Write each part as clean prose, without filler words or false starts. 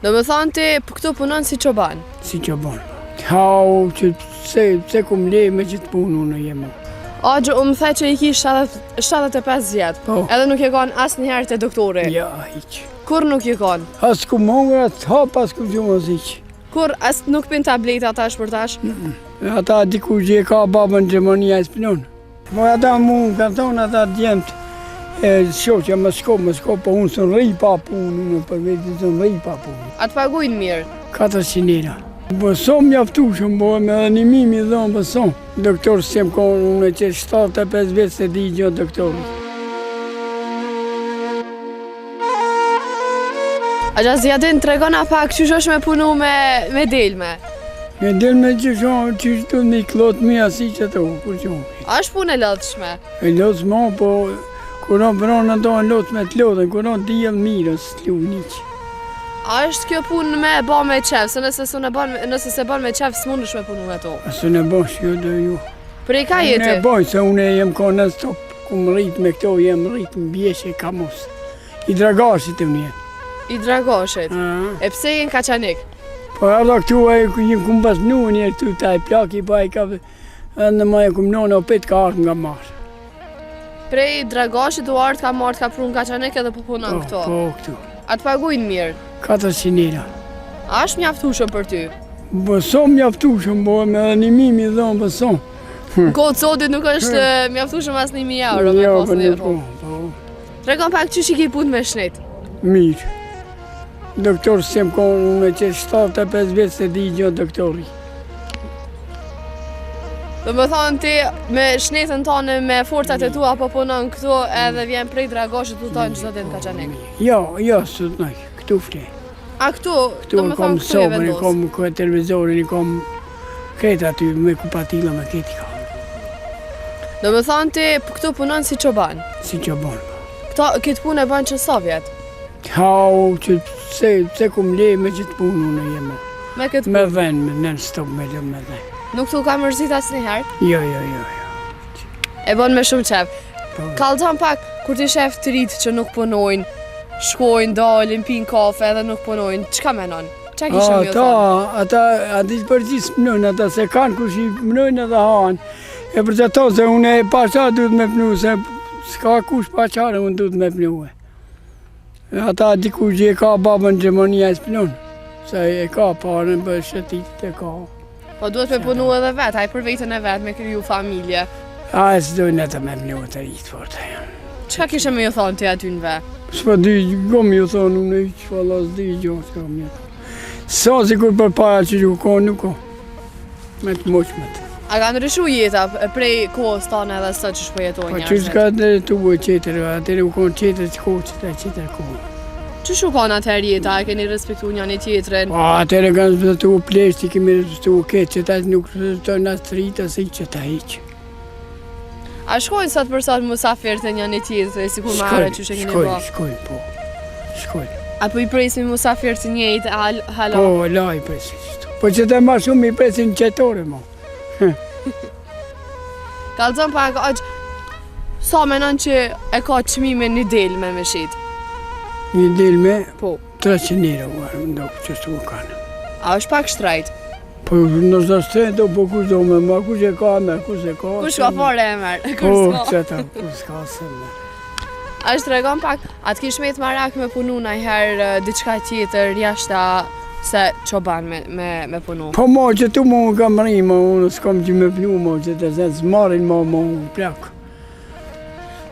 Domethonë ti këtu punon si çoban? Si çoban. Ha, që pse, pse kum le me qëtë punë unë jem. Axhë, u më the që i ki 75 vjet, po. edhe nuk je kanë asnjëherë te doktori. Ja, hiq. Kurrë nuk je kanë? As kum hongër, as hap, as kum gjumë, as hiq. Kurrë, as nuk pin tableta tash për tash? Mm -mm. Ata diku që e ka babën në Gjermani, ai s'punon. Po ata mu më kanë thonë ata djemtë, e shoqja më shko, më shko, po unë s'un rri pa punë, unë për veti s'un rri pa punë. A të pagujnë mirë? 400 euro. Po s'o mjaftushëm, po me edhe një mimi dhonë, po s'o. Doktor s'jem konë, unë që 75 vjet s'e di gjo doktorit. Axha Ziadin, tregona pak qysh është me punu me, me delme? Me delme që shumë, që të me i klot me asi që të kur që A është punë e lodhshme? E lodhshme, po kur në vronë në do në lodhë me të lodhën, kur në diell mirë, s'të lodh hiq. A është kjo punë me ba me qef, se nëse s'e ban, nëse s'e ban me qef, s'mundesh me punu me to? A s'e bon, jo dhe ju. Prej ka je ti? Unë e boj, se unë e jem konë në stop, kum rrit me këto, jem rrit në bjeshë e kamos. I Dragashit unë jem. I Dragashit? E pse je në Kaçanik? Po erdha këtu e një kum pas nu një këtu ta e plaki, po ai ka në më e kum nënë opet ka ardhë nga marrë. Prej Dragashit u ardhë ka marrë ka pru në Kaçanik edhe po punon po, këtu? Po, këtu. A të pagujnë mirë? 400 euro. A është mjaftushëm për ty? Po s'o mjaftushëm, po me edhe një mimi dhonë, po s'o. Në kohë të sotit nuk është mjaftushëm as një mijë euro me jo, pas po një po, po. Tregon pak qysh i ke punët me shnet. Mirë. Doktor s'jem konë, unë që 75 vjet s'e di gjo doktori. Domethonë ti me shnetën tane me forcat e tua po punon këtu edhe vjen prej Dragashit të tonë çdo ditë në Kaçanik. Jo, jo, s'të këtu fle. A këtu, këtu do me kom thonë këtu je sobën, vendos? kom kë televizorin, i kom krejt aty me kupatila me krejt i kam. Domethonë ti këtu punon si çoban? Si çoban. Po. Këto, këtë punë e bën që sa vjet? Ha, që pse, pse kum le me qëtë punë unë jem. Me këtë Me punë? dhen, me non stop me lë me dhen. Nuk t'u ka mërzit asnjëherë? Jo, jo, jo, jo. E bën me shumë qef. Po. Kallzon pak, kur ti shef të ritë që nuk punojnë, shkojnë, dalin, pinë kafe edhe nuk punojnë, çka menon? Çka kishe me ju Ata, thonë? ata, ata i përgjithë s'punojnë, ata se kanë kush i punojnë edhe hanë. E për që ato se unë e pa qa duhet me punu, se s'ka kush pa qare, unë duhet me punu. E ata dikush që e ka babën në Gjermani, ai s'punon, se e ka parën për shëtitit e ka. Po duhet me punu edhe vet, ai për veten e vet, me kriju familje. A e s'dojnë ata me punu të rritë fort. Çka kishe me ju thonë ti atynve? S'po di, gjo me ju thonë, unë i që valla s'di gjo, çka me ju thonë. Sa si kur për para që ju ko, nuk ko. Me të moqmet. A ka ndryshu jeta prej kohës tane edhe sot që po jetojnë Po njerëzit? qysh ka ndryshu e qetër, atëherë u konë qetër që kohë qetër, qetër kohë. Qysh u konë atëherë jeta, e keni respektu njani tjetrin? Po atëherë kanë respektu pleqtë, kemi respektu këtë, që tash nuk respektojnë as të ritë, as hiq që ta hiq. A shkojnë sot për sot musafirët te njani tjetri, sikur ma herët qysh e keni Shkojnë, bo? shkojnë, po. Shkojnë. A po i presin musafirët të njëjtë, a hala? Po, la i presin qëtu. Po që të ma shumë i presin qetore, mo. Kallzon pak, axhë, sa menon që e ka çmimin një delme me shit? Një delme, Po. 300 euro, më do që s'u kanë. A është pak shtrajt? Po, nëse shtrejt, do, po kush do me marrë, kush e ka me, kush e ka. Kush ka pare e merr, Po, kush s'ka. qëta, kush s'ka se merr. A është tregon pak, a të kish met marak me punu najherë diçka tjetër jashta se çoban me, me, me punu? Po mo që tu mo kam rri, mo unë s'kam që me punu, mo që të se s'marrin mo, mo unë plak.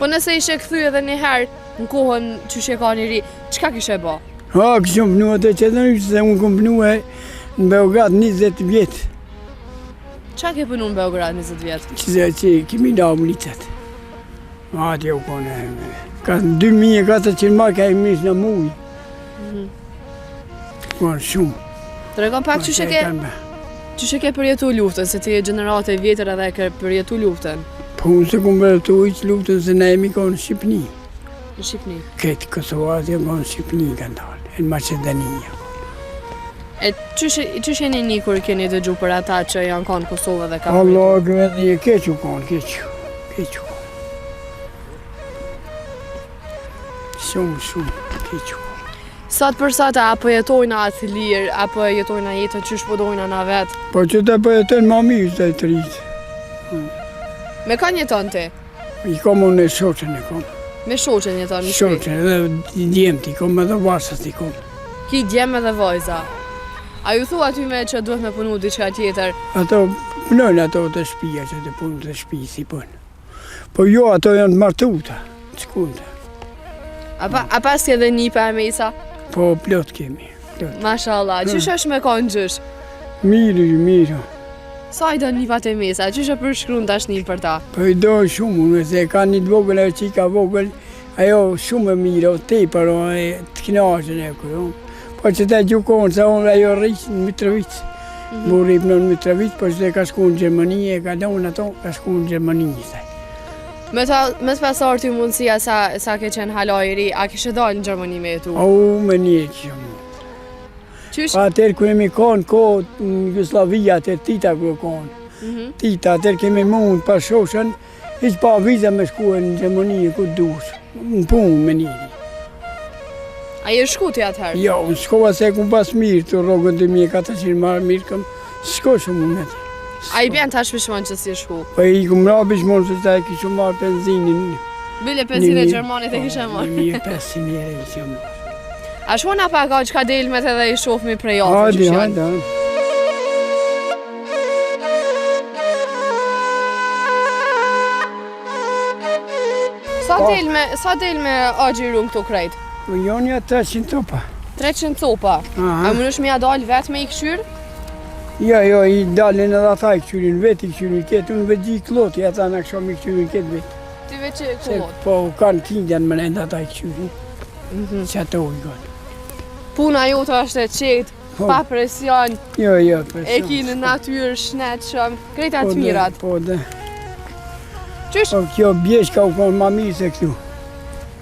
Po nëse ishe kthy edhe një herë në kohën që je kanë i ri, çka kishe bo? Ha, kishëm punu atë që të se unë kom punu e në Beograd 20 vjetë. Qa ke punu në Beograd 20 vjetë? Që se që kemi la ulicat. Atje u kone. Ka 2400 marka i mish në muj. Mm -hmm. shumë. Tregon pak qysh e ke qysh e ke përjetu luftën, se ti je gjeneratë e vjetër edhe e ke përjetu luftën. Po unë s'e kom përjetu hiç luftën se ne jemi konë në Shqipni. Në Shqipni. Këtë Kosovarët janë konë në Shqipni kanë dalë, në Maqedoni. E qysh, qysh jeni ni kur keni dëgju për ata që janë konë në Kosovë dhe kanë Allah, përjetu? Allah, keq u konë, keq, keq u konë. Shumë, shumë, keq u konë. Sot për sot a po jetojnë atë lirë, a po jetojnë jetën qysh po dojnë na vetë? Po që të po jetojnë ma mirë të të rritë. Me kan jeton ti? I kom unë e shoqen e kom. Me shoqen jeton në shtëpi? Shoqen edhe djemtë i kom edhe vajzat i kom. Ki djem edhe vajza. A ju thua atyne që duhet me punu diçka tjetër? Ato punojnë ato të shpia që të punë të shpisë i punë. Po jo, ato janë të martuta, të shkunta. A, pa, a pas edhe nipa e mesa? Po, plot kemi, plot. Mashallah, hmm. qysh është me konë gjysh? Mirë, mirë. Sa i do nipat e mesa, qysh e përshkrun dashninë për ta? Po i do shumë, unë se ka një të vogël, ajo çika vogël, ajo shumë e mirë, o tepër, o e të knaqën e kërë. Po që të gjukon, se unë ajo rritë në Mitrovicë, mm -hmm. Burri në Mitrovicë, po që të ka shku në Gjermani, e ka lonë ato, ka shku në Gjermani. Se. Me ta, me të pas ardh ty mundësia sa, sa ke qenë hala i ri, a kishe dalë në Gjermani me jetu? O, me një që mu. Qysh? Pa atëherë kur jemi konë, kohë në Jugosllavi, atëherë Tita kur konë. Mm -hmm. Tita, atëherë kemi mund pa shoqen, hiç pa viza me shku në Gjermani e ku dush, në punë me njëri. A je shku ti atëherë? Jo, unë shkova se e kum pas mirë, të rrogën 2400 marrë mirë këm, s'shko shumë unë aty. A i bjen tash pishmon që s'je shku? Po i kum ra pishmon se ta e kishë marrë benzinin. Bile benzinin e Gjermanit e kishe marrë. 1500 euro i kishe marrë. A shkona pak a çka delmet edhe i shofmi prej afër Hajde, qysh janë? hajde, hajde. Sa Po. delme, sa delme agjirun këto krejt? Po janë ja 300 copa. 300 copa. Aha. A mundesh me ja dal vetë me i kqyr? Jo, jo, i dalin edhe ata i këqyrin vetë, i këqyrin ketë, unë vetë i kloti, ata në kësho mi këqyrin ketë vetë. Ti veç e Se, kullot. po, kanë kindjan më renda ata i këqyrin, Mm -hmm. që ato i kanë. Puna jote është e qetë, Po. pa presion, Jo, jo, presion. e ki në natyrë, shnetshëm, krejt Po, atë dhe, mirat. Po, dhe. Qysh Po, kjo bjeshka u konë ma mirë se këtu.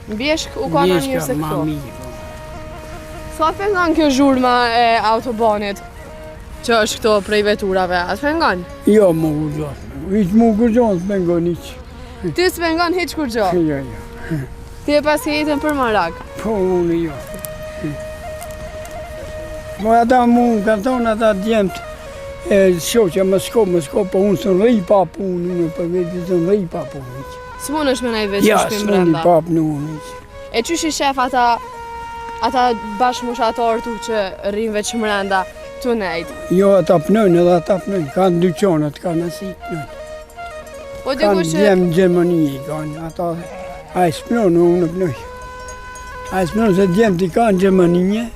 bjeshk u ka ma mirë se ma këtu. mirë, po. Sa të pengon kjo zhurma e autobanit që është këto prej veturave? A të pengon? Jo, mu kurgjo. Hiç mu kurgjo, s'pengon hiç. Ty s'pengon hiç kurgjo. Jo, jo. Ti e pas jetën për marak. Po, unë jo. Po ata mu më kanë thonë ata djemt e shoqja më shko, më shko, po unë s'un rri pa punë, unë për veti s'un rri pa punë. hiç. S'munësh me nejt veç Ja, në shpi s'mundi mbrenda. pa punë unë. hiç. E qysh i shef ata ata bashkëmoshatarë tu që rrin veç mrenda tu nejt. Jo, ata punojnë edhe ata punojnë, kanë dyqanet, kanë asi punojnë. Po Kanë dikush që djem në Gjermani, kanë ata, ai s'punon, unë punoj. Ai s'punon se djemt i kanë në Gjermani,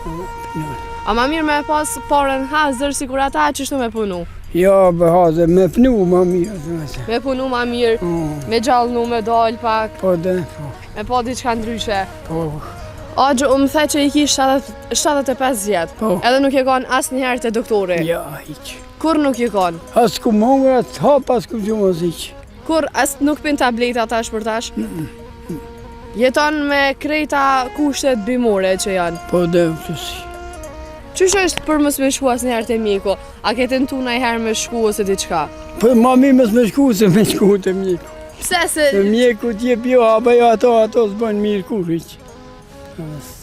punojnë. A ma mirë me pas parën hazër sikur ata qështu me punu. Jo, be hazër, me punu ma mirë, dhe se. Me punu ma mirë, Mm, me gjallnu, me dal pak, Po dhe, po, me pa diçka ndryshe. po, Axhë, u më the që i ki 70, 75 vjet. po. Edhe nuk je kanë asnjëherë te doktori. Ja, hiq. Kur nuk je kanë? As ku mongra, të hap, as ku gjumë, as hiq. Kur as nuk pin tableta tash për tash? Jeton me krejta kushtet bimore që janë. Po dhe, që si. Qysh është për mos me shku asnjëherë te mjeku? A ke tentu ndonjëherë me shku ose diçka? Po ma mirë mos me shku se me shku te mjeku. Pse se Se mjeku t'jep jo, apo jo ato, ato s'bëjnë mirë kur hiq.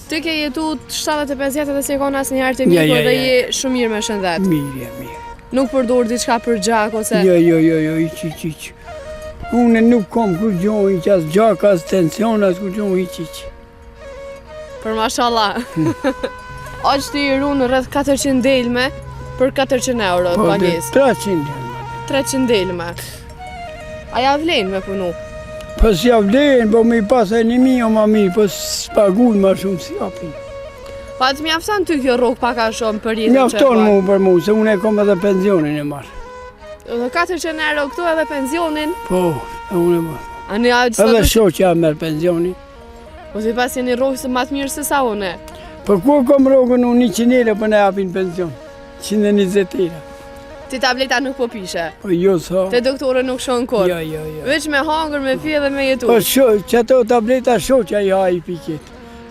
ti ke jetu 75 vjet edhe s'je kanë asnjëherë te Ja, mjeku ja, dhe ja. je shumë mirë me shëndet. Mirë, ja, mirë. Nuk përdor diçka për gjak ose Jo, jo, jo, jo, hiq, hiq, hiq. Unë nuk kom kur gjo, hiq, as gjak, as tension, as kur gjo, hiq, hiq. për mashallah. Aq ti i run rreth 400 delme për 400 euro Po, dhe pagesë. 300 delme. 300 delme. A ja vlen me punu? Po si ja vlen, po me i pas e një mijë o ma mirë, po s'paguj ma shumë si japin. Pa të mjafton ty kjo rrogë pak a shumë për jetën që e Mjafton bën? mu për mu, se unë e kom edhe pensionin e marrë. Edhe 400 euro këtu edhe pensionin. Po, e unë e marrë. A një aq sa Edhe të... shoqja merr pensionin. Po si pas jeni rrogë se ma të mirë se sa une. Po ku kom rrogën unë 100 euro po na japin pension? 120 euro. Ti tableta nuk po pishe. Po jo sa. Te doktorë nuk shkon kurrë. Jo, jo, jo. Veç me hangër, me pi edhe me jetu. Po sho, që ato tableta shoqja i ha i piket.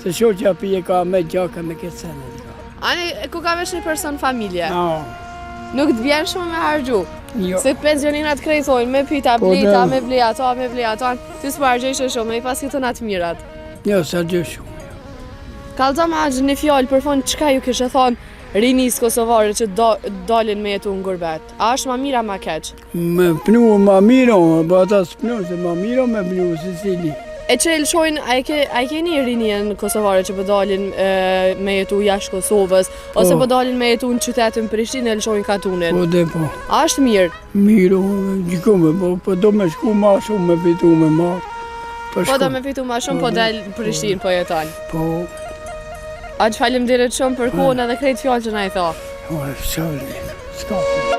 Se shoqja pije ka me gjaka me këtë sene. Ani, ku ka veç një person familje? No, Nuk të vjen shumë me harxhu. jo. Se pensioninat krejt thonë, me pi tableta, Po, da. me ble ato, me ble ato. Ti s'po harxhojshe shumë, me i pas këto atë mirat. Jo, sa gjë shumë. Jo. Kallzoma axhë një fjalë për fund çka ju kishe thonë rinisë kosovare që do, dalin me jetu në gurbet. A është ma mirë a ma keq? Me pnu ma mirë, po ata s'pnojnë se ma mirë me pnu se cili. E që e lëshojnë, a e, ke, a e keni rinien kosovare që po dalin e, me jetu jashtë Kosovës, ose Po. po dalin me jetu në qytetin Prishtinë e lëshojnë katunin? Po dhe po, A është mirë? mirë, gjikume, po, po do me shku ma shumë me fitu me marrë. Po, Po do shku, me fitu ma shumë, po Po, del në Prishtinë po jeton. po, Axhë faleminderit shumë për kohën edhe krejt fjalë që na i tha. po, s'ka, s'ka.